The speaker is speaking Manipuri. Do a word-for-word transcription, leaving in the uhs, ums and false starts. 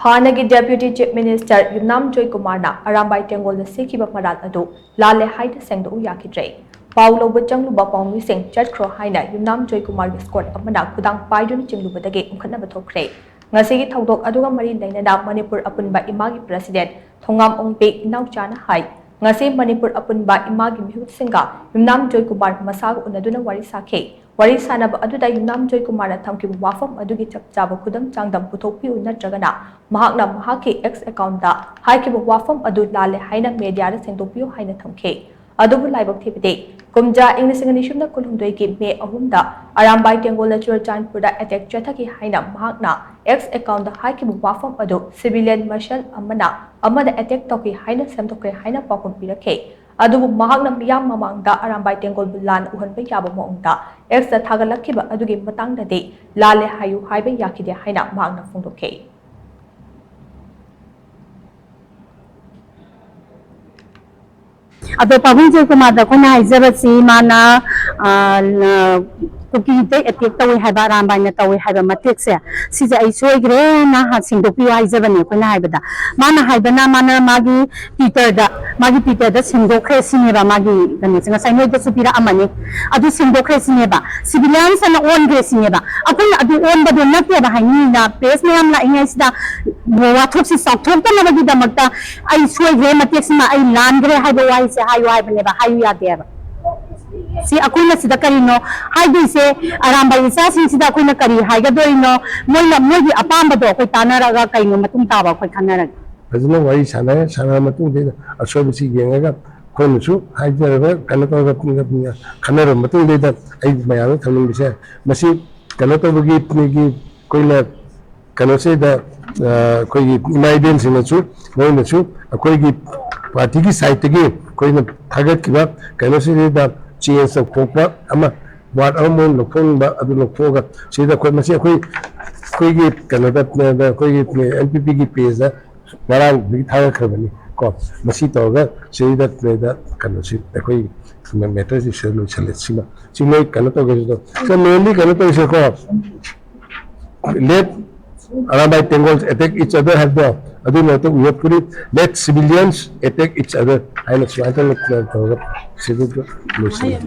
ꯍꯥꯟꯅꯒꯤ Deputy Chief Minister ꯌꯨꯝꯅꯥꯝ ꯖꯣꯏꯀꯨꯃꯥꯔꯅ ꯑꯔꯥꯝꯕꯥꯏ ꯇꯦꯡꯒꯣꯜꯗ ꯁꯤꯈꯤꯕ ꯃꯔꯥꯜ ꯑꯗꯨ ꯂꯥꯜꯂꯦ ꯍꯥꯏꯅ ꯁꯦꯡꯗꯣꯛꯎ ꯌꯥꯈꯤꯗ꯭ꯔꯦ꯫ ꯄꯥꯎ ꯂꯧꯕ ꯆꯪꯂꯨꯕ ꯄꯥꯎꯃꯤꯁꯤꯡ ꯆꯠꯈ꯭ꯔꯣ ꯍꯥꯏꯅ ꯌꯨꯝꯅꯥꯝ ꯖꯣꯏꯀꯨꯃꯥꯔꯒꯤ escort ꯑꯃꯅ ꯈꯨꯗꯥꯡ ꯄꯥꯏꯗꯨꯅ ꯆꯤꯡꯂꯨꯕꯗꯒꯤ ꯎꯪꯈꯠꯅꯕ ꯊꯣꯛꯈ꯭ꯔꯦ꯫ ꯉꯁꯤꯒꯤ ꯊꯧꯗꯣꯛ ꯑꯗꯨꯒ ꯃꯔꯤ ꯂꯩꯅꯅ ꯃꯅꯤꯄꯨꯔ ꯑꯄꯨꯟꯕ ꯏꯃꯥꯒꯤ President ꯊꯣꯉꯥꯝ ꯑꯣꯡꯄꯤ ꯏꯅꯥꯎꯆꯥꯅ ꯍꯥꯏ, ꯉꯁꯤ ꯃꯅꯤꯄꯨꯔ ꯑꯄꯨꯟꯕ ꯏꯃꯥꯒꯤ ꯃꯤꯍꯨꯠꯁꯤꯡꯒ ꯌꯨꯝꯅꯥꯝ ꯖꯣꯏꯀꯨꯃꯥꯔ ꯃꯁꯥꯒ ꯎꯅꯗꯨꯅ ꯋꯥꯔꯤ ꯁꯥꯈꯤ꯫ ꯋꯥꯔꯤ ꯁꯥꯅꯕ ꯑꯗꯨꯗ ꯌꯨꯝꯅꯥꯝ ꯖꯣꯏꯀꯨꯃꯥꯔꯅ ꯊꯝꯈꯤꯕ ꯋꯥꯐꯝ ꯑꯗꯨꯒꯤ ꯆꯞ ꯆꯥꯕ ꯈꯨꯗꯝ ꯆꯥꯡꯗꯝ ꯄꯨꯊꯣꯛꯄꯤꯌꯨ, ꯅꯠꯇ꯭ꯔꯒꯅ ꯃꯍꯥꯛꯅ ꯃꯍꯥꯛꯀꯤ X account ꯇ ꯍꯥꯏꯈꯤꯕ ꯋꯥꯐꯝ ꯑꯗꯨ ꯂꯥꯜꯂꯦ ꯍꯥꯏꯅ media ꯗ ꯁꯦꯡꯗꯣꯛꯄꯤꯌꯨ ꯍꯥꯏꯅ ꯊꯝꯈꯤ꯫ ꯑꯗꯨꯕꯨ ꯂꯥꯏꯕꯛ ꯊꯤꯕꯗꯤ, ꯀꯨꯝꯖꯥ ꯏꯪ ꯂꯤꯁꯤꯡ ꯑꯅꯤ ꯁꯨꯞꯅ ꯀꯨꯟꯍꯨꯝꯗꯣꯏꯒꯤ May ꯑꯍꯨꯝꯗ ꯑꯔꯥꯝꯕꯥꯏ ꯇꯦꯡꯒꯣꯜꯗ ꯆꯨꯔꯆꯥꯟꯄꯨꯔꯗ attack ꯆꯠꯊꯈꯤ ꯍꯥꯏꯅ ꯃꯍꯥꯛꯅ X account ꯇ ꯍꯥꯏꯈꯤꯕ ꯋꯥꯐꯝ ꯑꯗꯨ civilian ꯃꯁꯦꯜ ꯑꯃꯅ ꯑꯃꯗ attack ꯇꯧꯈꯤ ꯍꯥꯏꯅ ꯁꯦꯝꯗꯣꯛꯈ꯭ꯔꯦ ꯍꯥꯏꯅ ꯄꯥꯎꯈꯨꯝ ꯄꯤꯔꯛꯈꯤ꯫ ꯑꯗꯨꯕꯨ ꯃꯍꯥꯛꯅ ꯃꯤꯌꯥꯝ ꯃꯃꯥꯡꯗ ꯑꯔꯥꯝꯕꯥꯏ ꯇꯦꯡꯒꯣꯜꯕꯨ ꯂꯥꯟꯅ ꯎꯍꯟꯕ ꯌꯥꯕ ꯃꯑꯣꯡꯗ X ꯇ ꯊꯥꯒꯠꯂꯛꯈꯤꯕ ꯑꯗꯨꯒꯤ ꯃꯇꯥꯡꯗꯗꯤ ꯂꯥꯜꯂꯦ ꯍꯥꯏꯌꯨ ꯍꯥꯏꯕ ꯌꯥꯈꯤꯗꯦ ꯍꯥꯏꯅ ꯃꯍꯥꯛꯅ ꯐꯣꯡꯗꯣꯛꯈꯤ꯫ ꯑꯗꯣ ꯄꯥꯕꯨꯡ ꯖꯣꯏꯀꯨꯃꯥꯔꯗ ꯑꯩꯈꯣꯏꯅ ꯍꯥꯏꯖꯕꯁꯤ, ꯃꯥꯅ, ꯑ, ꯂ-, ꯀꯨꯀꯤꯗ attack ꯇꯧꯏ ꯍꯥꯏꯕ, ꯑꯔꯥꯝꯕꯥꯏꯅ ꯇꯧꯏ ꯍꯥꯏꯕ ꯃꯇꯦꯛꯁꯦ, ꯁꯤꯁꯦ ꯑꯩ ꯁꯣꯏꯈ꯭ꯔꯦꯅ ꯍꯥ-, ꯁꯦꯡꯗꯣꯛꯄꯤꯌꯨ ꯍꯥꯏꯖꯕꯅꯦ ꯑꯩꯈꯣꯏꯅ ꯍꯥꯏꯕꯗ꯫ ꯃꯥꯅ ꯍꯥꯏꯕꯅ, ꯃꯥꯅ ꯃꯥꯒꯤ Twitter ꯗ, ꯃꯥꯒꯤ Twitter ꯗ ꯁꯦꯡꯗꯣꯛꯈ꯭ꯔꯦ ꯁꯤꯅꯦꯕ, ꯃꯥꯒꯤ ꯀꯩꯅꯣꯁꯦ ꯉꯁꯥꯏ ꯅꯣꯏꯗꯁꯨ ꯄꯤꯔꯛꯑꯝꯃꯅꯤ꯫ ꯑꯗꯨ ꯁꯦꯡꯗꯣꯛꯈ꯭ꯔꯦ ꯁꯤꯅꯦꯕ, civilians ꯑꯅ ꯑꯣꯟꯈ꯭ꯔꯦ ꯁꯤꯅꯦꯕ꯫ ꯑꯩꯈꯣꯏꯅ ꯑꯗꯨ ꯑꯣꯟꯕꯗꯣ ꯅꯠꯇꯦꯕ ꯍꯥꯏꯅꯤꯡꯉꯤꯅ, press ꯃꯌꯥꯝ ꯂꯥꯛꯏꯉꯩꯁꯤꯗ ꯋꯥꯊꯣꯛꯁꯤ ꯆꯥꯎꯊꯣꯛꯇꯅꯕꯒꯤꯗꯃꯛꯇ ꯑꯩ ꯁꯣꯏꯈ꯭ꯔꯦ, ꯃꯇꯦꯛꯁꯤꯃ ꯑꯩ ꯂꯥꯟꯈ꯭ꯔꯦ ꯍꯥꯏꯕ ꯋꯥꯍꯩꯁꯦ ꯍꯥꯏꯌꯨ ꯍꯥꯏꯕꯅꯦꯕ, ꯍꯥꯏꯌꯨ ꯌꯥꯗꯦꯕ꯫ ꯁꯤ ꯑꯩꯈꯣꯏꯅ ꯁꯤꯗ ꯀꯔꯤꯅꯣ ꯍꯥꯏꯗꯣꯏꯁꯦ? ꯑꯔꯥꯝꯕꯥꯏ ꯏꯆꯥꯁꯤꯡꯁꯤꯗ ꯑꯩꯈꯣꯏꯅ ꯀꯔꯤ ꯍꯥꯏꯒꯗꯣꯏꯅꯣ? ꯃꯣꯏꯅ, ꯃꯣꯏꯒꯤ ꯑꯄꯥꯝꯕꯗꯣ ꯑꯩꯈꯣꯏ ꯇꯥꯟꯅꯔꯒ ꯀꯩꯅꯣ ꯃꯇꯨꯡ ꯇꯥꯕ ꯑꯩꯈꯣꯏ ꯈꯟꯅꯔꯒꯦ꯫ ꯐꯖꯅ ꯋꯥꯔꯤ ꯁꯥꯟꯅꯔꯦ꯫ ꯁꯥꯟꯅꯔ ꯃꯇꯨꯡꯗ ꯑꯁꯣꯏꯕꯁꯤ ꯌꯦꯡꯉꯒ ꯑꯩꯈꯣꯏꯅꯁꯨ ꯍꯥꯏꯖꯔꯒ ꯀꯩꯅꯣ ꯇꯧꯔꯒ ꯈꯟꯅꯔꯕ ꯃꯇꯨꯡꯗ ꯑꯩ ꯃꯌꯥꯝꯗ ꯊꯝꯅꯤꯡꯕꯁꯦ, ꯃꯁꯤ ꯀꯩꯅꯣ ꯇꯧꯕꯒꯤ, ꯑꯩꯈꯣꯏꯒꯤ, ꯑꯩꯈꯣꯏꯅ ꯀꯩꯅꯣꯁꯤꯗ, ꯑ, ꯑꯩꯈꯣꯏꯒꯤ ꯏꯃꯥ ꯏꯕꯦꯟꯁꯤꯡꯅꯁꯨ, ꯃꯣꯏꯅꯁꯨ ꯑꯩꯈꯣꯏꯒꯤ party ꯒꯤ side ꯇꯒꯤ ꯑꯩꯈꯣꯏꯅ ꯊꯥꯒꯠꯈꯤꯕ ꯀꯩꯅꯣꯁꯤꯗ change ꯇꯧꯊꯣꯛꯄ ꯑꯃ, word ꯑꯃ ꯃꯣꯏꯅ ꯂꯧꯊꯣꯛꯅꯤꯡꯕ ꯑꯗꯨ ꯂꯧꯊꯣꯛꯑꯒ, ꯁꯤꯗ ꯑꯩꯈꯣꯏ, ꯃꯁꯤ ꯑꯩꯈꯣꯏ, ꯑꯩꯈꯣꯏꯒꯤ ꯀꯩꯅꯣꯗ, ꯑꯩꯈꯣꯏꯒꯤ N P P ꯒꯤ page ꯗ ꯉꯔꯥꯡꯗꯒꯤ ꯊꯥꯒꯠꯈ꯭ꯔꯕꯅꯤ ꯀꯣ꯫ ꯃꯁꯤ ꯇꯧꯔꯒ ꯁꯤꯗ, ꯁꯤꯗ ꯀꯩꯅꯣꯁꯤ ꯑꯩꯈꯣꯏ matter ꯁꯤ ꯁꯤꯗ ꯂꯣꯏꯁꯜꯂꯦ꯫ ꯁꯤꯃ, ꯁꯤ ꯃꯣꯏ ꯀꯩꯅꯣ ꯇꯧꯒꯦꯁꯤꯗ, ꯁꯤꯗ mainly ꯀꯩꯅꯣ ꯇꯧꯔꯤꯁꯦꯀꯣ, late Arambai Tengals attack each other ꯍꯥꯏꯕꯗꯣ, ꯑꯗꯨꯒꯤ ꯃꯔꯛꯇ we have put it, let civilians attack each other ꯍꯥꯏꯅ ꯁꯨꯃꯥꯏꯅ ꯇꯧꯅ ꯇꯧꯔꯒ ꯁꯤꯗ ꯂꯣꯏꯁꯤꯜꯂꯤ꯫